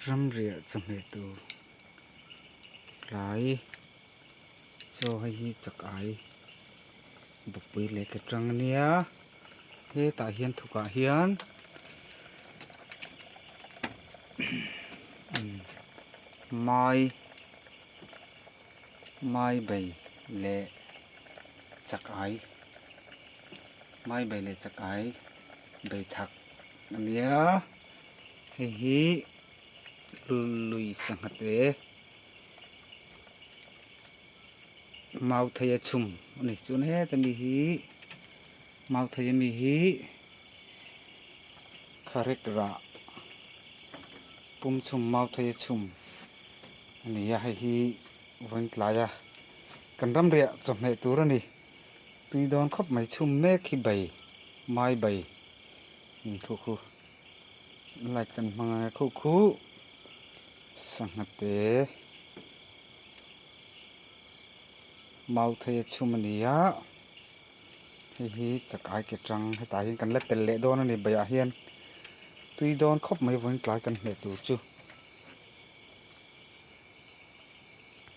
Ramriah chawhmeh tur tlai chaw hei hi chak ai bawkpui leh ke tang ania hetah hian thukah hian mai mai bai leh chak ai mai bai leh chak ai bai thak ania. Hei hi lui sangha te mau thei a chhum a ni chuan heta mi hi mau thei ami hi kharek rah pum chhum mau thei a chhum a ni a hei hi vawiin tlai a kan ram riah chawhmeh tur a ni tui dawn khawp mai chhum mek hi bai mai bai khu khu. Light kan hmang ang e khuh khuh sangha te mau thei a chhum a ni a hei hi chakai ke tang hetah hian kan la tel leh dawn a ni baiah hian tui dawn khawp mai vawiin tlai kan hmeh tur chu.